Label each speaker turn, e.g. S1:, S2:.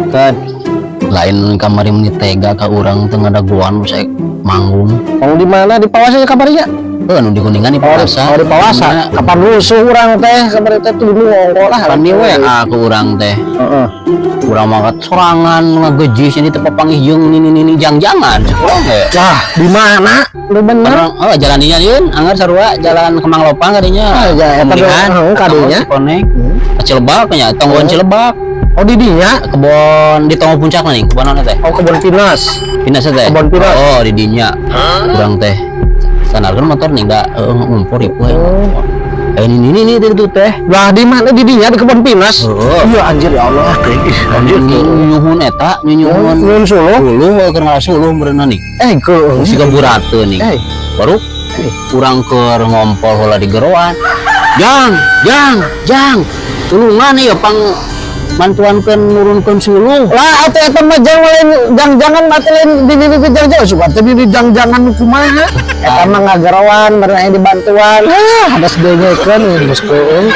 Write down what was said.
S1: Kan.
S2: Lain kamari meni tega ka urang teu ngadagoan saya manggung.
S1: Mau di mana, di Pawasa kabarnya?
S2: Heuh, nu di Kuningan di
S1: Oh,
S2: Pawasa.
S1: oh, di Pawasa. Kapan rusuh urang teh kamari teh tuh ngongko lah.
S2: Pan di WA ku urang teh. Urang mangkat sorangan ngagejis ini teh papanggih jeung nini nini jang-jangan cek urang ge.
S1: Lah, di mana? Lu bener.
S2: Orang, oh jalan dinya yeun, anggar sarua jalan Kemang Lopang kadinya.
S1: Ah, ya, eta
S2: Pemulihan,
S1: heeh, kadinya.
S2: Cikonek. Cilebak nya, tonggoan Cilebak.
S1: Oh, di dinya.
S2: Kebon di tonggo puncak nih, kebon naon teh?
S1: Oh, kebun pinus.
S2: Pindah teh.
S1: Kebon pinus.
S2: Oh, di dinya. Urang teh sanarkeun motor nih enggak ngumpul ripuh. Eh, ini itu teh.
S1: Lah, di mana di dinya di kebun pinus?
S2: Heeh.
S1: Iya anjir, ya Allah. Ih, anjir.
S2: Nyuhun eta, nyuhun.
S1: Nyuhun suluh.
S2: Suluh keur suluh meureunna nih.
S1: Eh, ke.
S2: Siga burateun nih.
S1: Eh.
S2: Baru urang keur ngompol heula di geroan. Jang, jang, jang. Tulungan ya pang mantuankeun nurunkeun suluh.
S1: Lah, atuh eta mah jang lain jang-jangan mah teh lain di jang-jangan suka teh di jang-jangan kumaha. Eta mah ngageroan meureun aya dibantuan. Ah, hadas dengekeun geus keueung.